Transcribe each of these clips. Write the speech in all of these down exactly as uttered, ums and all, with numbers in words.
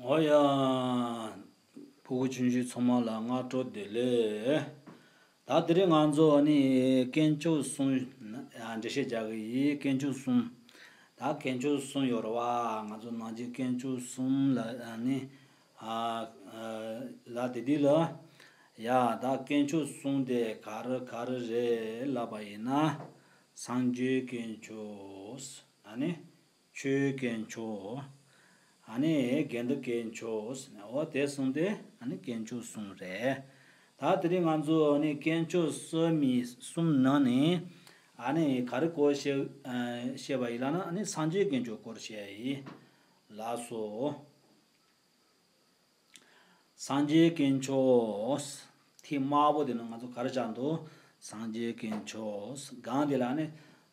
ཨོ་ཡ། ཕྲུ་གུ་ཆུང་ཆུང་ཚང་མ་ལ་སྔ་དྲོ་བདེ་ལེགས། ད་དེ་རིང་ང་ཚོ་ནི་དཀོན་མཆོག་གསུམ་འགྲེལ་བཤད་རྒྱག་གི་ཡིན། དཀོན་མཆོག་གསུམ། ད་དཀོན་མཆོག་གསུམ་ཡོད་རེད་བ། ང་ཚོ་ནང་བཞིན་དཀོན་མཆོག་གསུམ་ལ་ནི་ཨ་ལ་དེ་དུས་ལ་ཡ། ད་དཀོན་མཆོག་གསུམ་དེ་ག་རེ་ག་རེ་རེད་ལབ་པ་ཡིན་ན། སངས་རྒྱས་དཀོན་མཆོག་ཨ་ནི། ཆོས་དཀོན་མཆོག་ཨ་ནི་དགེ་འདུན་དཀོན་མཆོག་འོ་དེ་གསུམ་དེ་ཨ་ནི་དཀོན་མཆོག་གསུམ་རེད། ད་དེ་རིང་ང་ཚོ་ཨ་ནི་དཀོན་མཆོག་གསུམ་མི་གསུམ་ནང་ནས་ཨ་ནི་ག་རེ་སྐོར་བཤད་བཤད་པ་ཡིན་ལབ་ན། ཨ་ནི་སངས་རྒྱས་དཀོན་མཆོག་སྐོར་བཤད་ཡིན། ལགས་སོ། སངས་རྒྱས་དཀོན་མཆོག་ཐིག་དམར་པོ་དེ་ནང་ང་ཚོ་ག་རེ་བཞག་འདུག་སངས་རྒྱས་དཀོན་མཆོག་སྒང་དེ་ལ་ནི་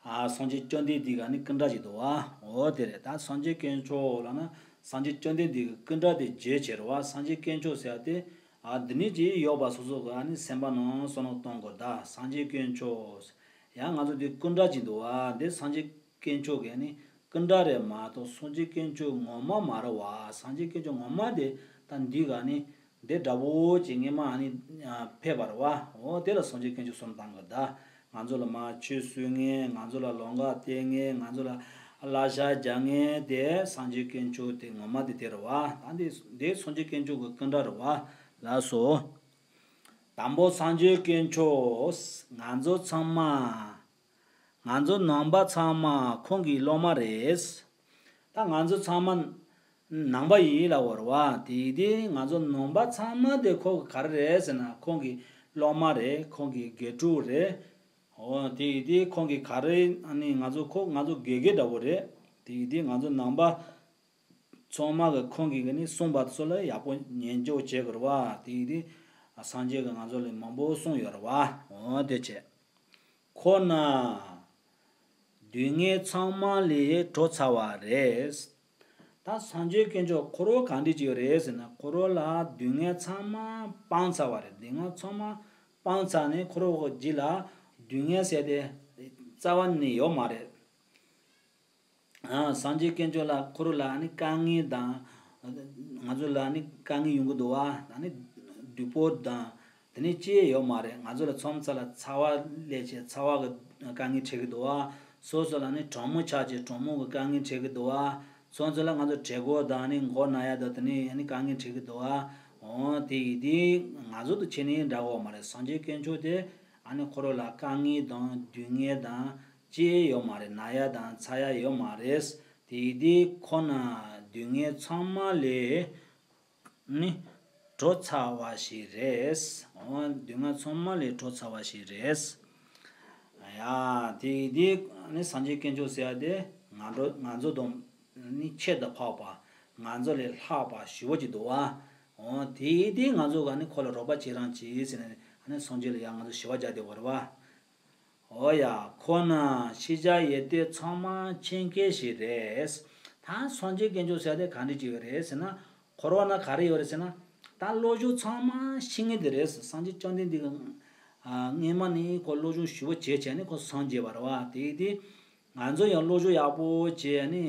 ཨ་སངས་རྒྱས་བཅོམ་ལྡན་འདས་ཀྱི་ནི་སྐུ་འདྲ་ཞིག་འདུག་བ། འོ་དེ་རེད། ད་སངས་རྒྱས་དཀོན་མཆོག་ལབ་ན་སངས་རྒྱས་བཅོམ་ལྡན་འདས་ཀྱི་སྐུ་འདྲ་དེ་བརྗོད་བྱས་རེད་བ། སངས་རྒྱས་དཀོན་མཆོག་ཟེར་ཡ་དེ་ཨ་འདི་ནི་ཅིག་ཡོད་པ་སོ་སོ་གི་ཨ་ནི་སེམས་པ་ནང་བསམ་བློ་གཏོང་དགོས། ད་སངས་རྒྱས་དཀོན་མཆོག་ཡང་ང་ཚོ་འདི་སྐུ་འདྲ་ཅིག་འདུག་བ། འདི་སངས་རྒྱས་དཀོན་མཆོག་གི་ནི་སྐུ་འདྲ་རེད་མ་གཏོགས་སངས་རྒྱས་དཀོན་མཆོག་ངོ་མ་མ་རེད་བ། སངས་རྒྱས་དཀོན་མཆོག་ངོ་མ་དེ་ད་འདི་ག་ནི་འདི་འདྲ་བོ་ཅིག་སྔོན་མ་ནི་ཕེབས་པ་རེད་བ། འོ་དེ་ལ་སངས་རྒྱས་དཀོན་མཆོག་གསུམ་བཏང་གི། ད་ང་ཚོ་ལ་མར་ཆོས་གསུང་མཁན། ང་ཚོ་ལ་ལམ་ཁ་སྟོན་མཁན། ང་ཚོ་ལ་བསླབ་བྱ་སྦྱང་མཁན་དེ་སངས་རྒྱས་དཀོན་མཆོག་དེ་ངོ་མ་དེ་དེ་རེད་བ། ད་འདི་འདི་སངས་རྒྱས་དཀོན་མཆོག་གི་སྐུ་འདྲ་རེད་བ། ལགས་སོ། དང་པོ་སངས་རྒྱས་དཀོན་མཆོག་ང་ཚོ་ཚང་མ། ང་ཚོ་ནང་པ་ཚང་མ་ཁོང་གི་སློབ་མ་རེད། ད་ང་ཚོ་ཚང་མ་ནང་པ་ཡིན་ལབ་པ་རེད་བ། དེ་དེ་ང་ཚོ་ནང་པ་ཚང་མ་དེ་ཁོང་གི་ག་རེ་རེད་ཟེར་ན་ཁོང་གི་སློབ་མ་རེད། ཁོང་གི་དགེ་ཕྲུག་རེད། འོ་དེ་དེ་ཁོང་གི་ག་རེ་ཨ་ནི་ང་ཚོ་ཁོ་ང་ཚོ་དགེ་རྒན་འདྲ་བོ་རེད། དེ་དེ་ང་ཚོ་ནང་པ་ཚང་མ་གི་ཁོང་གིས་ནི་གསུངས་པ་ཚོ་ལ་ཡག་པོ་ཉན་འཇོག་བྱེད་དགོས་རེད་བ། དེ་དེ་སངས་རྒྱས་ཀྱིས་ང་ཚོ་ལ་མང་པོ་གསུངས་ཡོད་རེད་བ། འོ་དེ་བྱས། ཁོ་ན་སྡུག་བསྔལ་ཚང་མ་ལས་གྲོལ་ཚར་བ་རེད། ད་སངས་རྒྱས་དཀོན་མཆོག་ཁོ་རང་ག་འདྲ་ཅིག་རེད་ཟེར་ན། ཁོ་རང་ལ་སྡུག་བསྔལ་ཚང་མ་སྤངས་ཚར་བ་རེད། སྡུག་བསྔལ་ཚང་མ་སྤངས་ཚར་ནས་ཁོ་རང་གི་རྗེས་ལ་སྡུག་བསྔལ་ཟེར་དེ་རྩ་བ་ནས་ཡོད་མ་རེད། ཨ་སངས་རྒྱས་དཀོན་མཆོག་ལ་ཁོ་རང་ལ་ཨ་ནི་དཀའ་ངལ་དང་། ང་ཚོ་ལ་ཨ་ནི་དཀའ་ངལ་ཡོང་གི་འདུག་བ། ཨ་ནི་སྡུག་པོ་དང་དེ་ནས་ཅི་ཡང་ཡོད་མ་རེད། ང་ཚོ་ལ་ཚང་མ་ལ་ཚ་བ་ལས་བྱས་ཚ་བ་གི་དཀའ་ངལ་འཕྲད་ཀྱི་འདུག་བ། སོ་སོ་ལ་ནི་གྲང་མོ་ཆགས་བྱས་གྲང་མོ་གི་དཀའ་ངལ་འཕྲད་ཀྱི་འདུག་བ། སོ་སོ་ལ་ང་ཚོ་བྲེལ་ཀོ་དང་ནི་མགོ་ན་ཡ་དང་དེ་ནས་ཨ་ནི་དཀའ་ངལ་འཕྲད་ཀྱི་འདུག་བ། འོ་དེ་ཡིན་དུས་ང་ཚོ་དང་ཁྱེད་ནི་འདྲ་བོ་མ་རེད། སངས་རྒྱས་དཀོན་མཆོག་དེ་ཨ་ནི་ཁོ་རང་ལ་དཀའ་ངལ་དང་སྡུག་བསྔལ་དང་ཅི་ཡང་ཡོད་མ་རེད། ན་ཡ་དང་ཚ་ཡ་ཡོད་མ་རེད། དེ་ཡིན་དུས་ཁོ་ན་སྡུག་བསྔལ་ཚང་མ་ལས་ནི་གྲོལ་ཚར་བ་ཞིག་རེད། འོ་སྡུག་བསྔལ་ཚང་མ་ལས་གྲོལ་ཚར་བ་ཞིག་རེད། ཡ་དེ་དེ་ནི་སངས་རྒྱས་དཀོན་མཆོག་ཟེར་ཡ་དེ་ང་ཚོ་ང་ཚོ་དང་ནི་ཁྱད་དུ་འཕགས་པ། ང་ཚོ་ལས་ལྷག་པ་ཞེ་པོ་ཅིག་འདུག་བ། འོ་དེ་དེ་ང་ཚོ་ག་ནི་ཁོ་ལ་རོགས་པ་བྱེད་རང་བྱེད་ཟེར་ནས་ཨ་ནི་སངས་རྒྱས་ལ་ཡང་ང་ཚོ་ཞི་བ་རྒྱག་བསྡད་པ་རེད་བ། འོ་ཡ། ཁོ་ན་ཤེས་བྱ་ཡོན་ཏན་ཚང་མ་ཆེད་མཁས་ཤིག་རེད། ད་སངས་རྒྱས་དཀོན་མཆོག་ཟེར་དེ་ག་འདྲ་ཅིག་རེད་ཟེར་ན། ཁོ་རང་ན་ག་རེ་ཡོད་རེད་ཟེར་ན། ད་བློ་སྦྱོང་ཚང་མ་ཤེས་མཁན་དེ་རེད། སངས་རྒྱས་བཅོམ་ལྡན་འདས་ཀྱི་ཨ་སྔོན་མ་ནས་ཁོ་བློ་སྦྱོང་ཞེ་པོ་བྱས་བྱས་ནས་ཁོ་སངས་རྒྱས་པ་རེད་བ། དེ་དེ་ང་ཚོ་ཡང་བློ་སྦྱོང་ཡག་པོ་བྱས་ནས་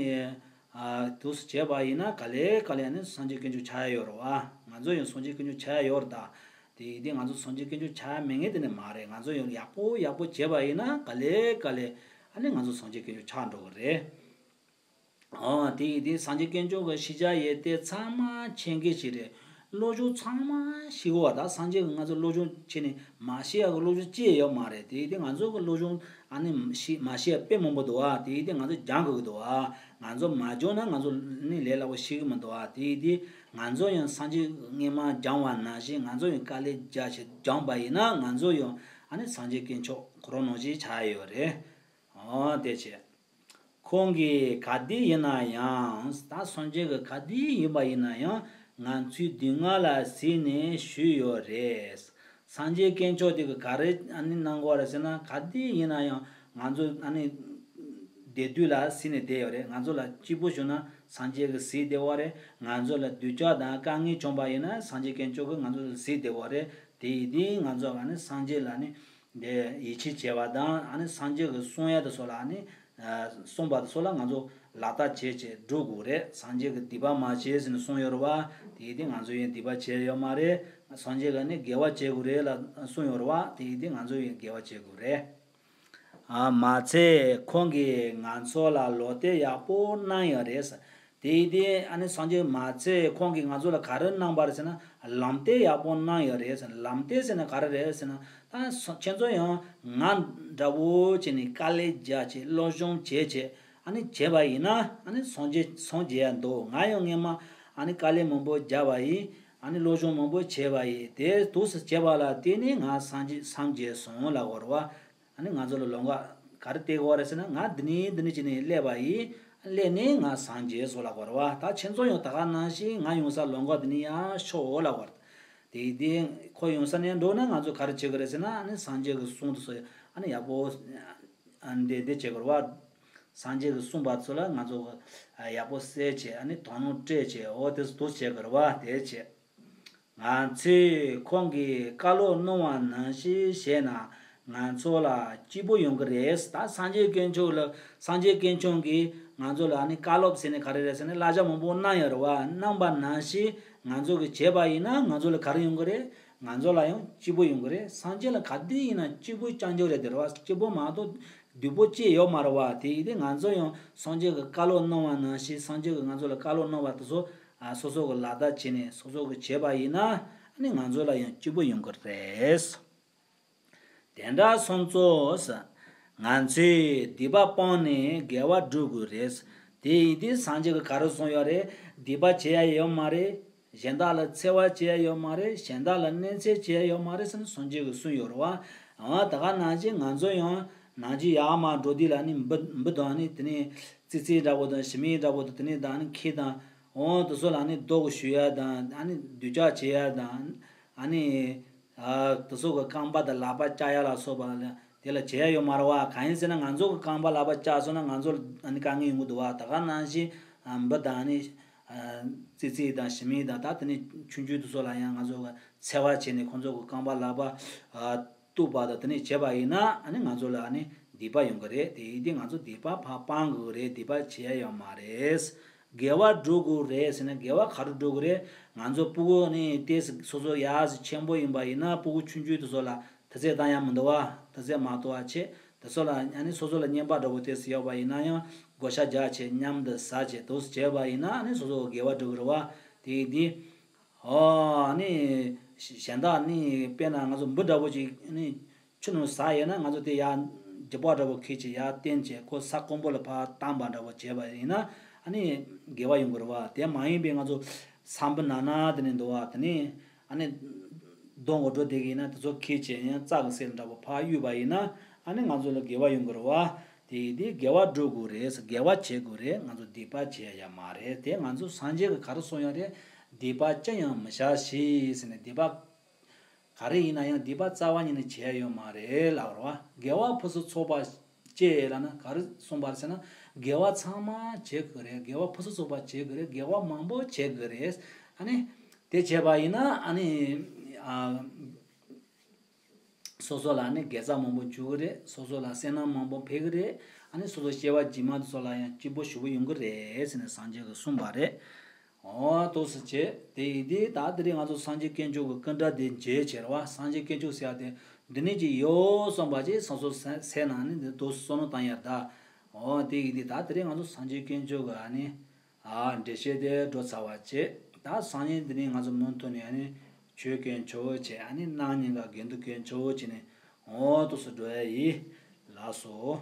ཨ་དུས་སུ་བྱས་པ་ཡིན་ན་ག་ལེ་ག་ལེ་ནས་སངས་རྒྱས་དཀོན་མཆོག་ཆགས་ཡ་ཡོད་རེད་བ། ང་ཚོ་ཡང་སངས་རྒྱས་དཀོན་མཆོག་ཆགས་ཡ་ཡོད་རེད་ད། དེ་དེ་ང་ཚོ་སངས་རྒྱས་དཀོན་མཆོག་ཆགས་མེད་མཁན་དེ་ནི་མ་རེད། ང་ཚོ་ཡང་ཡག་པོ་ཡག་པོ་བྱས་པ་ཡིན་ན་ག་ལེ་ག་ལེ་ཨ་ནི་ང་ཚོ་སངས་རྒྱས་དཀོན་མཆོག་ཆགས་འགྲོ་གི་རེད། འོ་དེ་ཡིན་དུས་སངས་རྒྱས་དཀོན་མཆོག་གི་ཤེས་བྱ་ཡོན་ཏན་ཚང་མ་ཆེད་མཁས་ཤིག་རེད། བློ་སྦྱོང་ཚང་མ་ཤེས་དགོས་བ། ད་སངས་རྒྱས་ཀྱིས་ང་ཚོ་བློ་སྦྱོང་བྱས་ནས་མ་ཤེས་ཡག་གི་བློ་སྦྱོང་ཅི་ཡང་ཡོད་མ་རེད། དེ་ཡིན་དུས་ང་ཚོ་གི་བློ་སྦྱོང་ཨ་ནི་ཤེས་མ་ཤེས་ཡག་དཔེ་མང་པོ་འདུག་བ། དེ་ཡིན་དུས་ང་ཚོ་སྦྱང་དགོས་ཀྱི་འདུག་བ། ང་ཚོ་མ་སྦྱངས་ན་ང་ཚོ་ནི་ལས་སླ་པོ་ཤེས་ཀྱི་མི་འདུག་བ། དེ་ཡིན་དུས་ང་ཚོ་ཡང་སངས་རྒྱས་སྔོན་མ་སྦྱངས་པ་ནང་བཞིན་ང་ཚོ་ཡང་དཀའ་ལས་རྒྱག་བྱས་སྦྱངས་པ་ཡིན་ན་ང་ཚོ་ཡང་ཨ་ནི་སངས་རྒྱས་དཀོན་མཆོག་ཁོ་རང་ནང་བཞིན་ཆགས་ཡོད་རེད། འོ་དེ་བྱས། ཁོང་གིས་ག་དུས་ཡིན་ན་ཡང་། ད་སངས་རྒྱས་ཀྱིས་ག་དུས་ཡིན་པ་ཡིན་ན་ཡང་ང་ཚོའི་སྡུག་བསྔལ་ལ་གཟིགས་ནས་ཞུས་ཡོད་རེད། སངས་རྒྱས་དཀོན་མཆོག་དེ་གིས་ག་རེ་ཨ་ནི་གནང་གི་ཡོད་རེད་ཟེར་ན། ག་དུས་ཡིན་ན་ཡང་ང་ཚོ་ཨ་ནི་བདེ་སྡུག་ལ་གཟིགས་ནས་བསྡད་ཡོད་རེད། ང་ཚོ་ལ་སྐྱིད་པོ་བྱུང་ན་སངས་རྒྱས་ཀྱིས་གཟིགས་བསྡད་ཡོད་རེད། ང་ཚོ་ལ་སྡུག་ཅག་དང་དཀའ་ངལ་བྱུང་པ་ཡིན་ན་སངས་རྒྱས་དཀོན་མཆོག་གིས་ང་ཚོ་ལ་གཟིགས་བསྡད་ཡོད་རེད། དེ་ཡིན་དུས་ང་ཚོ་ཨ་ནི་སངས་རྒྱས་ལ་ནི་དེ་ཡིད་ཆེས་བྱས་པ་དང་། ཨ་ནི་སངས་རྒྱས་ཀྱིས་གསུང་ཡ་དེ་ཚོ་ལ་ཨ་ནི་གསུངས་པ་དེ་ཚོ་ལ་ང་ཚོ་ ལག་བརྡ་བྱས་བྱས་འགྲོ་དགོས་རེད། སངས་རྒྱས་ཀྱིས་སྡིག་པ་མ་བྱེད་ཟེར་ནས་གསུངས་ཡོད་རེད་བ། དེ་ཡིན་དུས་ང་ཚོ་ཡང་སྡིག་པ་བྱས་ཡོད་མ་རེད། སངས་རྒྱས་ཀྱིས་ནི་དགེ་བ་བྱེད་དགོས་རེད་ལ་གསུངས་ཡོད་རེད་བ། དེ་ཡིན་དུས་ང་ཚོ་ཡང་དགེ་བ་བྱེད་དགོས་རེད། ཨ། མ་ཚད་ཁོང་གིས་ང་ཚོ་ལ་ལོག་ལྟ་ཡག་པོ་གནང་ཡོད་རེད། དེ་ཡིན་དུས་ཨ་ནི་སངས་རྒྱས་མ་ཚད་ཁོང་གིས་ང་ཚོ་ལ་ག་རེ་གནང་བ་རེད་ཟེར་ན། ལམ་སྟོན་ཡག་པོ་གནང་ཡོད་རེད་ཟེར། ལམ་སྟོན་ཟེར་ན་ག་རེ་རེད་ཟེར་ན། ད་སོ་ཁྱེད་ཚོ་ཡང་ང་འདྲ་བོ་བྱས་ནས་དཀའ་ལས་རྒྱག་བྱས་སློབ་སྦྱོང་བྱས་བྱས་ཨ་ནི་བྱས་པ་ཡིན་ན་ཨ་ནི་སངས་རྒྱས་སངས་རྒྱས་ཡ་འདུག་ང་ཡང་སྔོན་མ་ཨ་ནི་དཀའ་ལས་མང་པོ་རྒྱབ་པ་ཡིན། ཨ་ནི་སློབ་སྦྱོང་མང་པོ་བྱས་པ་ཡིན། དེ་དུས་སུ་བྱས་པ་ལ་བརྟེན་ནས་ང་སངས་རྒྱས་སངས་རྒྱས་སོང་ལབ་དགོས་རེད་བ། ཨ་ནི་ང་ཚོ་ལ་ལམ་ཁ་ག་རེ་སྟོན་དགོས་རེད་ཟེར་ན། ང་འདི་ནས་འདི་ནས་བྱས་ནས་སླེབས་པ་ཡིན། སླེབས་ནས་ང་སངས་རྒྱས་སོང་ལབ་དགོས་རེད་བ། ད་ཁྱེད་ཚོ་ཡང་ད་ག་ནང་བཞིན་ང་ཡོང་ས་ལམ་ཁ་འདི་ནས་ཡར་ཤོག་ལབ་དགོས་རེད། དེ་དེ་ཁོ་ཡོང་ས་ནས་འགྲོ་ན་ང་ཚོ་ག་རེ་བྱེད་དགོས་རེད་ཟེར་ན། ཨ་ནི་སངས་རྒྱས་ཀྱི་གསུང་དེ་ཚོ་ཨ་ནི་ཡག་པོ་ཨ་འདི་འདི་བྱེད་དགོས་རེད་བ། སངས་རྒྱས་ཀྱིས་གསུངས་པ་ཚོ་ལ་ང་ཚོ་ཡག་པོ་གསལ་བྱས། ཨ་ནི་དོ་སྣང་སྤྲད་བྱས། འོ་དེ་ཚོ་དེ་བྱེད་དགོས་རེད་བ། དེ་བྱས། ང་ཚོས་ཁོང་གིས་བཀའ་སློབ་གནང་བ་ནང་བཞིན་བྱས་ན་ང་ཚོ་ལ་སྐྱིད་པོ་ཡོང་གི་རེད། ད་སངས་རྒྱས་དཀོན་མཆོག་ལ་སངས་རྒྱས་དཀོན་མཆོག་གིས་ང་ཚོ་ལ་ནི་བཀའ་སློབ་ཟེར་ནས་ག་རེ་རེད་ཟེར་ན། བསླབ་བྱ་མང་པོ་གནང་ཡོད་རེད་བ། གནང་བ་ནང་བཞིན་ང་ཚོ་གིས་བྱས་པ་ཡིན་ན་ང་ཚོ་ལ་ག་རེ་ཡོང་གི་རེད། ང་ཚོ་ལ་ཡང་སྐྱིད་པོ་ཡོང་གི་རེད། སངས་རྒྱས་ལ་ག་དུས་ཡིན་ན་སྐྱིད་པོ་རྐྱང་རྐྱང་རེད་དེ་རེད་བ། སྐྱིད་པོ་མ་གཏོགས་སྡུག་པོ་ཅི་ཡོད་མ་རེད་བ། དེ་ཡིན་དུས་ང་ཚོ་ཡང་སངས་རྒྱས་ཀྱི་བཀའ་སློབ་གནང་བ་ནང་བཞིན་སངས་རྒྱས་ཀྱིས་ང་ཚོ་ལ་བཀའ་སློབ་གནང་བ་དེ་ཚོ་ཨ་སོ་སོ་གི་ལག་བསྟར་བྱས་ནས་སོ་སོ་གི་བྱས་པ་ཡིན་ན་ཨ་ནི་ང་ཚོ་ལ་ཡང་སྐྱིད་པོ་ཡོང་གི་རེད། དེ་འདྲ་སོང་ཙང་ང་ཚོས་སྡིག་པ་སྤངས་ནས་དགེ་བ་སྒྲུབ་དགོས་རེད། དེ་ཡིན་དུས་སངས་རྒྱས་ཀྱིས་ག་རེ་གསུངས་ཡོད་རེད། སྡིག་པ་བྱེད་ཡ་ཡོད་མ་རེད། གཞན་དག་ལ་འཚེ་བ་བྱེད་ཡ་ཡོད་མ་རེད། གཞན་དག་ལ་གནོད་འཚེ་བྱེད་ཡ་ཡོད་མ་རེད་ཟེར་ནས་སངས་རྒྱས་ཀྱིས་གསུངས་ཡོད་རེད་བ། འོ་ད་ག་ནང་བཞིན་ང་ཚོ་ཡང་ནང་བཞིན་ཡར་མར་འགྲོ་དུས་ལ་ནི་འབུ་འབུ་དང་ནི་དེ་ནི་ཙི་ཙི་འདྲ་པོ་དང་ཞི་མི་འདྲ་པོ་དང་དེ་ནི་དང་ནི་ཁྱི་དང་འོ་དེ་ཚོ་ལ་ནི་སྡུག་གུ་ཞུ་ཡ་དང་ཨ་ནི་སྡུག་ཅག་བྱེད་ཡ་དང་ཨ་ནི་ཨ་དེ་ཚོ་གི་རྐང་པ་དང་ལག་པ་བཅག་ཡ་ལ་སོགས་པ་ལ་དེ་ལ་བྱེད་ཡ་ཡོད་མ་རེད་བ། གང་ཡིན་ཟེར་ན་ང་ཚོ་གི་རྐང་པ་ལག་པ་བཅག་སོང་ན་ང་ཚོ་ལ་ཨ་ནི་དཀའ་ངལ་ཡོང་གི་འདུག་བ། ད་ག་ནང་བཞིན་ཨ་འབུ་དང་ཨ་ནི་ཨ་ཙི་ཙི་དང་ཞི་མི་དང་ད་དེ་ནི་ཆུང་ཆུང་དེ་ཚོ་ལ་ཡང་ང་ཚོ་གི་འཚེ་བ་བྱས་ནས་ཁོང་ཚོ་གི་རྐང་པ་ལག་པ་ཨ་གཏུབ་པ་དང་དེ་ནི་བྱས་པ་ཡིན་ན་ཨ་ནི་ང་ཚོ་ལ་ཨ་ནི་སྡིག་པ་ཡོང་གི་རེད། དེ་ཡིན་དུས་ང་ཚོ་སྡིག་པ་ཕར་སྤང་དགོས་རེད། སྡིག་པ་བྱེད་ཡ་ཡོད་མ་རེད། དགེ་བ་སྒྲུབ་དགོས་རེད་ཟེར་ན་དགེ་བ་ག་རེ་སྒྲུབ་དགོས་རེད། ང་ཚོ་སྤུ་གུ་ནི་ཏོག་ཙམ་སོ་སོ་ཡག་ཙམ་ཆེན་པོ་ཡིན་པ་ཡིན་ན་སྤུ་གུ་ཆུང་ཆུང་དེ་ཚོ་ལ་དུས་ཚོད་བཏང་ཡ་མི་འདུག་བ། དུས་ཚོད་མ་གཏོགས་པ་བྱས་དེ་ཚོ་ལ་ཨ་ནི་སོ་སོ་ལ་རྔན་པ་འདྲ་པོ་ཏོག་ཙམ་ཡོད་པ་ཡིན་ན་ཡང་བགོ་བཤའ་རྒྱག་བྱས་མཉམ་དུ་ཟ་བྱས་དུས་ཚོད་བྱས་པ་ཡིན་ན་ཨ་ནི་སོ་སོ་གི་དགེ་བ་སྒྲུབ་དགོས་རེད་བ། དེ་ཡིན་དུས་ཨོ་ཨ་ནི་གཞན་དག་ནི་དཔེར་ན་ང་ཚོ་འབུ་འདྲ་པོ་ཅིག་ཨ་ནི་ཆུ་ནང་ཟགས་ཡོད་ན་ང་ཚོ་དེ་ཡར་རྒྱུག་པ་འདྲ་པོ་འཁྱེར་བྱས་ཡར་བཏོན་བྱས་ཁོ་ས་ཀོང་པོ་ལ་ཕར་བཏང་པ་འདྲ་པོ་བྱས་པ་ཡིན་ན་ཨ་ནི་དགེ་བ་ཡོང་གི་རེད་བ། དེ་མ་ཡིན་པའི་ང་ཚོ་ས་འབུ་ནག་ནག་དེ་ནི་འདུག་བ། དེ་ནི་ཨ་ནི་སྡོང་གི་འགྲོ་བསྡད་ཀྱི་ཡིན་ན་དེ་ཚོ་འཁྱེར་བྱས་ཡང་རྩྭ་གི་སེར་འདྲ་པོ་ཕར་གཡུགས་པ་ཡིན་ན་ཨ་ནི་ང་ཚོ་ལ་དགེ་བ་ཡོང་གི་རེད་བ། དེ་ཡིན་དུས་དགེ་བ་སྒྲུབ་དགོས་རེད། དགེ་བ་བྱེད་དགོས་རེད། ང་ཚོ་སྡིག་པ་བྱེད་ཡ་མ་རེད། དེ་ང་ཚོ་སངས་རྒྱས་ཀྱིས་ག་རེ་གསུངས་ཡོད་རེད། སྡིག་པ་ཅི་ཡང་མི་བྱ་ཞིག་ཟེར་ནས་སྡིག་པ་ག་རེ་ཡིན་ན་ཡང་སྡིག་པ་རྩ་བ་ཉིད་ནས་བྱས་ཡོད་མ་རེད་ལབ་རེད་བ། དགེ་བ་ཕུན་སུམ་ཚོགས་པ་སྤྱད་ལབ་ན་ག་རེ་གསུངས་པ་རེད་ཟེར་ན། དགེ་བ་ཚང་མ་བྱེད་དགོས་རེད། དགེ་བ་ཕུན་སུམ་ཚོགས་པ་བྱེད་དགོས་རེད། དགེ་བ་མང་པོ་བྱེད་དགོས་རེད། ཨ་ནི་དེ་བྱས་པ་ཡིན་ན་ཨ་ནི་ཨ་སོ་སོ་ལ་ནི་དགེ་རྩ་མང་པོ་འཇུག་གི་རེད། སོ་སོ་ལ་བསོད་ནམས་མང་པོ་འཕེལ་གི་རེད། ཨ་ནི་སོ་སོ་སྐྱེ་བ་རྗེས་མ་དེ་ཚོ་ལ་ཡང་སྐྱིད་པོ་ཞེ་པོ་ཡོང་གི་རེད་ཟེར་ནས་སངས་རྒྱས་ཀྱིས་གསུངས་པ་རེད། འོ་ཏོག་ཙམ་བྱས་དེ་ཡིན་དུས་ད་དེ་རིང་ང་ཚོ་སངས་རྒྱས་དཀོན་མཆོག་གི་སྐུ་འདྲ་དེ་མཇལ་བྱས་རེད་བ། སངས་རྒྱས་དཀོན་མཆོག་ཟེར་ཡ་དེ་འདི་ནས་ཅིག་ཡོད་བསམ་པ་ཅིག་སོ་སོ་སེམས་ནང་ནས་འདི་ཏོག་ཙམ་བསམ་བློ་བཏང་ཡ་ད། འོ་དེ་ཡིན་དུས་ད་དེ་རིང་ང་ཚོ་སངས་རྒྱས་དཀོན་མཆོག་གི་ཨ་ནི་ཨ་འགྲེལ་བཤད་དེ་འགྲོ་ཚར་བ་བྱས། ད་སང་ཉིན་འདི་ནས་ང་ཚོ་མུ་མཐུད་ནས་ཨ་ནི་ཆོས་དཀོན་མཆོག་བྱས། ཨ་ནི་གནངས་ཉིན་ག་དགེ་འདུན་དཀོན་མཆོག་བྱས་ནས་འོ་ཏོག་ཙམ་འགྲོ་ཡ་ཡིན། ལགས་སོ།